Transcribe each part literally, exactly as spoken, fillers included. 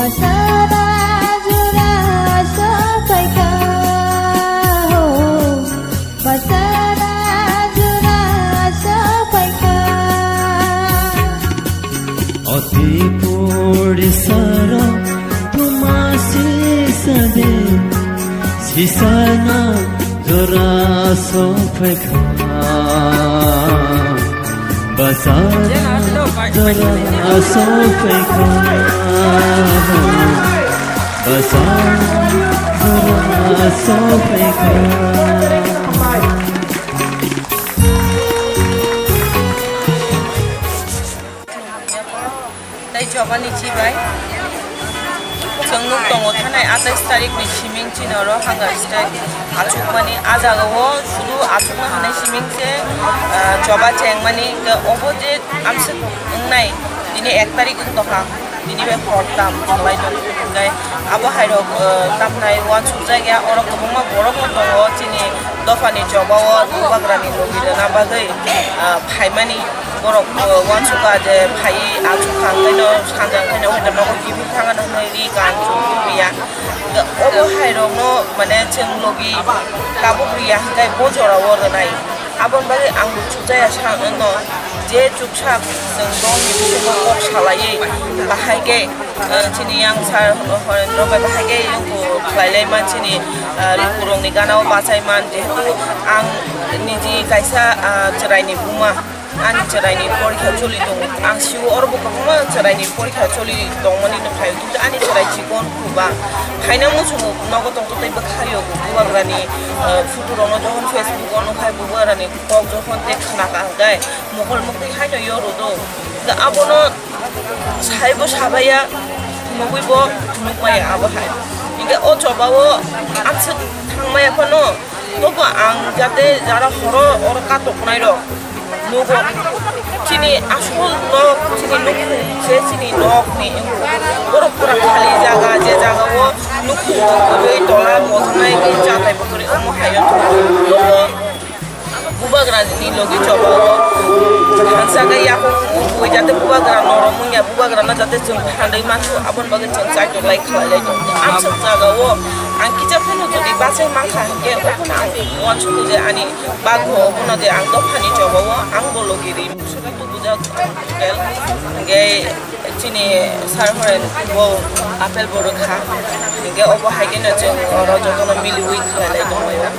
Basara jora sophaikha, ho, basara jora sophaikha. Oti puri saro tumasi sade, sisana jora sophaikha. Basara jora sophaikha. Basara jora sophaikha. Tei chobani chibai. Chwng nuk tongo thanai atais tarik ni siming chini oro hunger strike achukmani. A jaga o sudu achukma hwnwi siming se, ah, choba chengmani. Hwnkhe obo je amswk wngnai, tini ek tarik wng tongkha, tini bai hor tam khlai tong. Hwnkhe abo hai rok, ah, tamnai uansuk jak ya, oro kwbangma borok no tongo chini dopha ni choba o bubagra ni logi rwna bagwi, ah, phaimani. Borok, uh, uansukha je phaiwi achukha, hwnkhe no sanjak, hwnkhe no hwnkhe nogo kiphil thangano hwnwi ri kan chuk tubuya. Obo hai rokno mane chwng logi tabuk riya hwnkhe bo jorao rwnai. Aboni bagwi ang bo chukjaya sa wngno je chuksa chwng bongni bisingo kok salaiwi bahai khe, uh, chini yang sir Horendro bai bahai khe yongkho khlai lai man chini, uh, lukurokni gana o bachai man jehetu ang niji kaisa, uh, chwraini buma. Ani chwraini porikha choli tongo. Ang sio oro bo kwbangma chwraini porikha choli tongmani nukhaio, kintu ani chwrai chikon khuba. Phaina muchungo nogo tongtwtwi bwkhaio bubagrani, eh, photo rokno jokhon Facebook o nukhai bubagrani kok jokhon tei khna kaham khe mokol muktwi haino yoro do. Abono saibo sabaiya, phunugwi bo phunukmaya abo hai. Hinkhe o chobao amswk thangmaya phano. Tobo ang jate jara horo oro katoknai rok nugo. Chini asol nok, chini nukhung se chini nok ni. Borok pura khali jaga, je jaga o nukhung kwrwi tola bothanai khe chatai bwkhwrwi omo hai o tongo. Tobo bubagra ni logi choba o thansa khe yakung bui jate bubagra norok wngya, bubagra no jate chwng phandwi manthu aboni bagwi chwng chaitok lai khlai lai tongo. Amswk jaga o ang kisa phano jodi bachai mankha hinkhe obono ang uansukgo je ani bagwi obono je ang dophani choba o ang bo logi ri swkang tubuja hotel hinkhe chini sir Horen bo apple bo rwkha hinkhe obo hai kheno chwng oro jotono miliwi khlai lai tonglaio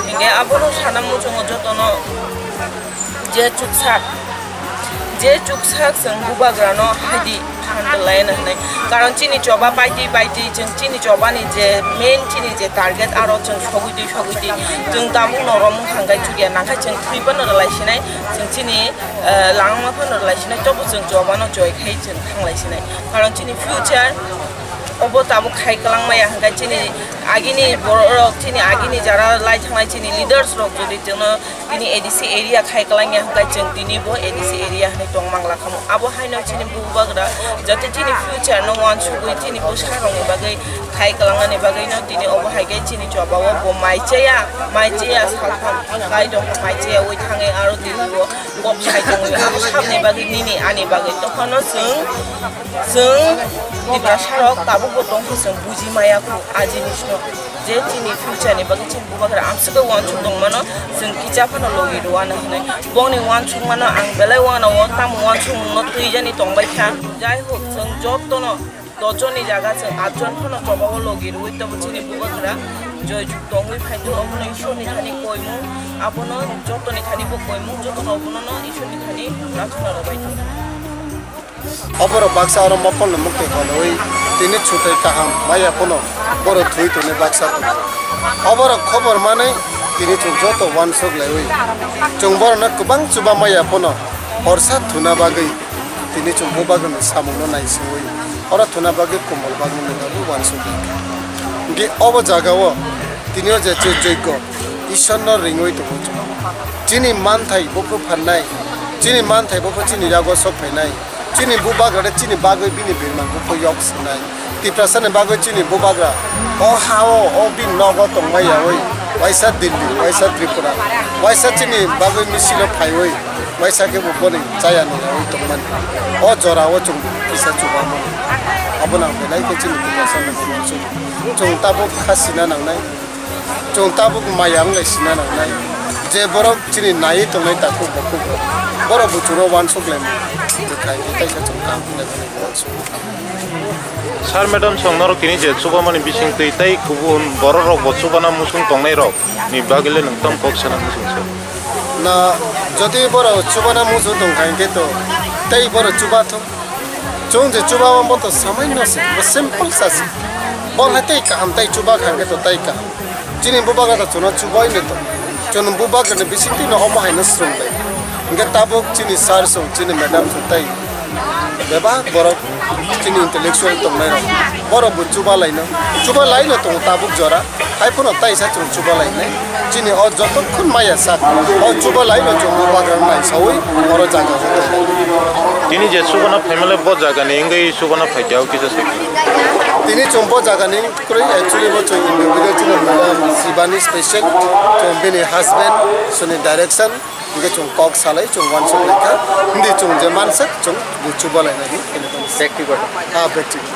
hinkhe abono sana muchungo jotono. Je chuksak, je chuksak chwng bubagrano haidi phan rwlaina hwnwi. Karon chini choba paitwi paitwi chwng chini chobani je main chini je target aro chwng sogwi twi sogwi twi chwng tabuk norok wngkha hwnkhe chukya nangkhe chwng thwi phano rwlai sinai, chwng chini, eh, langma phano rwlai sinai, tobo chwng chobano joy khai chwng thanglai sinai. Karon chini future obo tabuk khai kwlangmaya hwnkhe chini agini borok chini agini jara lai thanglai chini leaders rok jodi chwngno Tini A D C area khai kwlangya hwnkhe chwng tini bo A D C area hinwi tong mangla khamu. Abo haino chini bubagra jate chini future no uansugwi chini bwsarokni bagwi khai kwlangnani bagwino tini obo hai khe chini chobao bo mai chaya, mai chaya salphang kai tongkha, mai chaya ui thangwi aro tini bo kok sai tongwi abo sakni bagwi nini ani bagwi. Tokhano chwng, chwng Tiprasarok tabukbo tongkha chwng buji maya khu a jinisno. Je chini future ni bagwi chini bubagra amswkhe uansuk tongmano, chwng kisa phano logi rwano hinwi. Bongni uansukmano ang belai uanao tamo uansukmungno twijani tongbai kha. Jai hok, chwng jotono dojon ni jaga chwng atjon phano chobao logi rwui tobo chini bubagra joyjukto wngwi phai tong, obono Ishorni thani koimung, abono jotoni thani bo koimung, jotono obono Ishorni thani prarthana rwbai tong. Oborok baksa oro mokol ni mukti kholwi tini chutai kaham maya phano borok thwi tongni baksa tongo. Oborok khobor manwi tini chwng joto uansuk laiwi chwng borokno kwbang chuba maya phano horsa thuna bagwi tini chwng bubagrani samungno naisingwi oro thuna bagwi kombol bagwi nwngnani uansuk lai kha. Hwnkhe obo jagao tini o je chwng joiggo Ishwarno ringwi tongo chwng. Chini manthai buphru pharnai, chini manthai buphru chini yago sok phainai. Chini bubagra de chini bagwi bini birmang bukho yok swnai. Tiprasani bagwi chini bubagra o ha-o, o bini nogo tongmai yaui waisa Delhi, waisa Tripura, waisa chini bagwi misilo phaiwi waisa khe bo boni chayani yaui tongmani. O jorao chwng kisa chubamani. Abo nang belai khe chini kwchasa nang uansuk. Chwng tabuk kha sina nangnai. Chwng tabuk maya wng lai sina nangnai. Je borok chini naiwi tongnai takhuk bukhuk rok, borok bo chwngno uansuk lai mano. Bwkhai khe taisa chwng kaham khe lai mano uansuk. Sir, madam, chwng norok tini je chubamani bisingtwi tei kubun borok rok bo chubana muchung tongnai rok ni bagwi le nwng tamo kok sana muchung se? Na, jodi borok chubana muchung tong kha hinkhe to tei borok chuba thung. Chwng je chuba bo to samaino se, bo simple sa se. Bo hai tei kaham tei chuba kha hinkhe to tei kaham. Chini bubagra to chwngno chubai no to. Chwng bubagra ni bisingtwi no omo hai no swrwng lai. Hinkhe tabuk chini sir song, chini madam song tei bebak borok chini intellectual tongnai rok. Borok bo chuba lai no. Chuba lai no tongo tabuk jora. Hai phano taisa chwng chuba lai nai. Chini o jotokhon maya sak. O chuba lai no chwng bubagra nai sawi oro jaga o tongo. Tini je chubana family bo jaga ni wngwi chubana phai khe o kisa se. Tini chwng bo jaga ni kwrwi actually bo chwng individual chini madam Shivani special. Chwng bini husband soni direction. Hinkhe chwng kok salai chwng uansuk lai kha. Hindi chwng je mansak chwng bo chuba lai nai. Practical. Ah, practical.